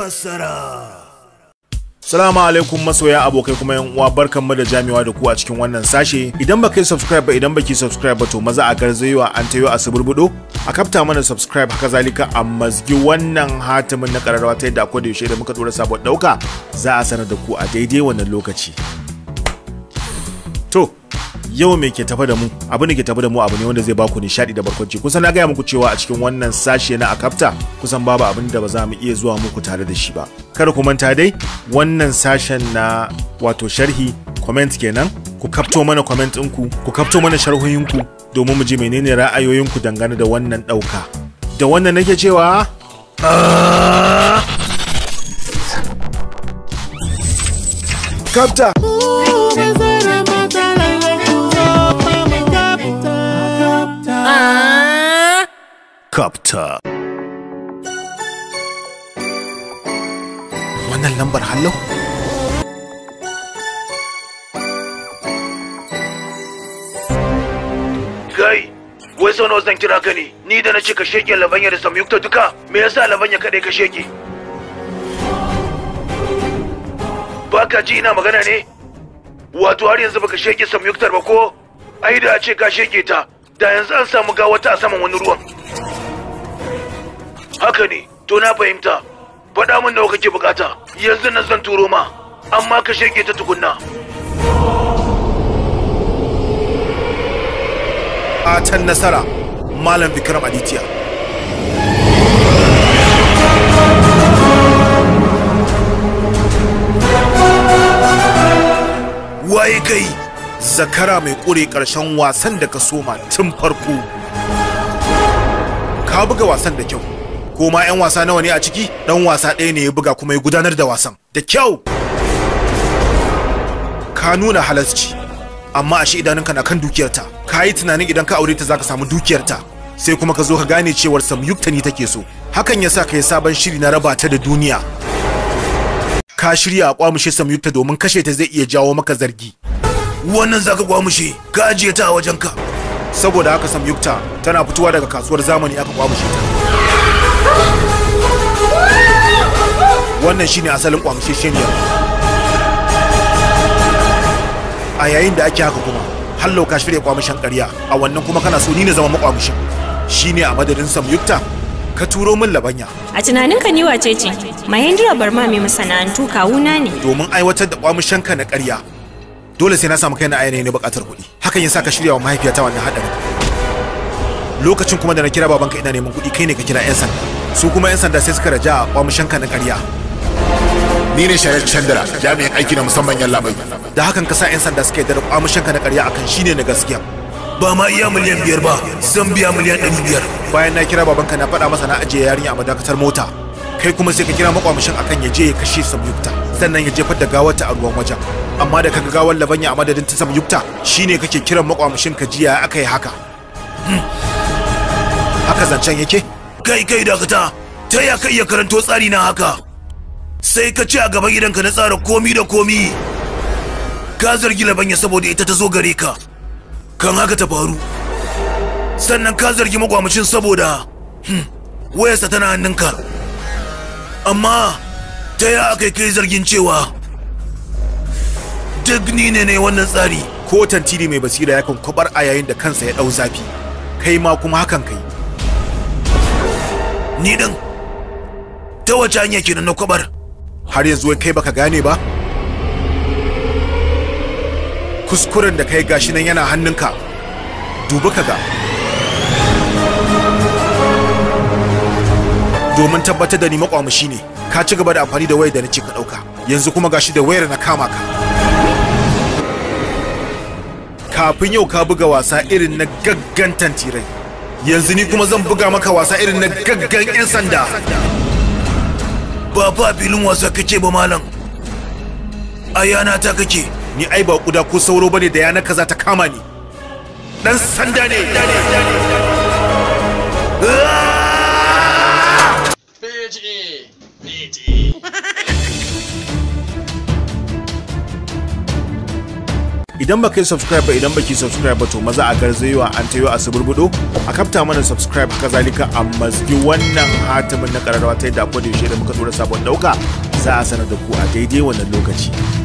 Fassara. Salamu alaikum masoya, abokai kuma yan uwa, barkanmu da jami'a da ku a cikin wannan sashe. Idan baka yi subscribe ba, idan baki subscribe ba, to maza a garzayewa an tayo a suburbudo a kafta mana subscribe, haka zalika a mazgi wannan hatimin na kararrawa ta yadda akwai da yaushe da muka dora sabon dauka za a sanar da ku a daidai wannan lokaci. To yau me ke tafa da mu? Abin da ke tafa da mu abu ne wanda zai baku nishadi da barkwanci. Kusan na gaya muku cewa a cikin wannan sashe na Akafta kusan babu abin da ba za mu iya zuwa muku tare da shi ba. Kada ku manta dai wannan sashen na wato sharhi comment kenan. Ku kafto mana comment ɗinku, ku kafto mana sharhohinku domin mu ji menene ra'ayoyinku dangane da wannan ɗauka. Da wannan nake cewa Kafta. Kapta. Wannan lambar hallo? Kai, wai sau nawa zan kira ka ne? Ni da na ce ka sheke Labanya da Samyukta duka, me yasa Labanya kaɗai ka sheke? Ba ka ji ina magana ne? Wato har yanzu baka sheke Samyuktar ba ko? Ai da a ce ka sheke ta, da yanzu an samu gawata a saman wani ruwan. Haka ne, to na fahimta. Faɗa min nawa kake bukata, yanzu nan zan turo ma, amma ka sheke ta tukunna. Fatan nasara, Malam Vikram Aditya. Waye kai? Zakara mai ƙure ƙarshen wasan da ka soma tun farko. Ka buga wasan da kyau. Ko ma 'yan wasa nawa ne a ciki? Dan wasa ɗaya ne ya buga kuma ya gudanar da wasan da kyau. Ka nuna halasci, amma ashe idanunka na kan dukiyarta. Ka yi tunanin idan ka aure ta zaka samu dukiyarta, sai kuma ka zo ka gane cewar Samyukta ne take so. Hakan ya sa ka yi sabon shiri na raba ta da duniya. Ka shirya a kwamushe Samyukta domin kashe ta zai iya jawo maka zargi. Wannan zaka kwamushe, ka ajiye ta a wajenka. Saboda haka Samyukta tana fitowa daga kasuwar zamani aka kwamushe ta. Wannan shine asalin kwamushesheniyar. A yayin da ake haka kuma hallo ka shirya kwamushen ƙarya, a wannan kuma kana so ni na zama makwamushin. Shine a madadin Samyukta ka turo min Labanya. A tunaninka ni wace ce? Mahendra Barma mai masana'antu kawuna ne. Domin aiwatar da kwamushenka na ƙarya dole sai na samu kaina a yanayin buƙatar kuɗi. Hakan yasa ka shirya wa mahaifiyata wannan haɗarin. Lokacin kuma da na kira babanka ina neman kuɗi, kai ne ka kira 'yan sanda. Su kuma 'yan sanda sai suka raja a kwamushenka na ƙarya. Ni ne Sharat Chandra, jami'in aiki na musamman yan labai. Da hakan ka sa 'yan sanda suka yarda da kwamushenka na ƙarya akan shine na gaskiya. Ba ma iya 5 miliyan ba, zan biya 500 miliyan. Bayan na kira babanka na faɗa masa na ajiye yarinya a madakatar mota, kai kuma sai ka kira makwamushin akan ya je ya kashe Samyukta, sannan ya jefar da gawarta a ruwan wajen. Amma da kaga gawar Labanya a madadin ta Samyukta, shine kake kiran makwamushin ka jiya aka yi haka. Haka zancen yake? Kai kai dakata, ta ya ka iya karanto tsari na haka? Sai ka ci a gaban gidanka na tsara komi da komi. Ka zargi Labanya saboda ita ta zo gare ka, kan haka ta faru. Sannan ka zargi makwamushin saboda wayarsa tana hannunka. Amma ta ya aka kai zargin cewa duk ni ne ne wannan tsari? Ko tantiri mai basira yakan kwabar a yayin da kansa ya ɗau zafi, kai ma kuma hakan kai. Ni din ta wace hanya kenan na kwabar? Har yanzu wai kai baka gane ba? Kuskuren da kai gashi nan yana hannunka, dubi ka ga. Domin tabbatar da ni makwamushi ne, ka ci gaba da amfani da wayar da nace ka ɗauka. Yanzu kuma gashi da wayar na kama ka. Kafin yau ka buga wasa irin na gaggan tantirai, yanzu ni kuma zan buga maka wasa irin na gaggan 'yan sanda. Ba fa filin wasa kake ba malam, a yana ta kake. Ni ai ba kuda ko sauro bane da yana kaza ta kama ni. Dan sanda ne. Idan baka yi subscribe ba, idan baki subscribe ba, to maza a garzayewa an tayo a suburbudo a kafta mana subscribe, kazalika a mazgi wannan hatimin na kararrawa ta yadda ko da yaushe da muka dora sabon dauka za a sanar da ku a daidai wannan lokaci.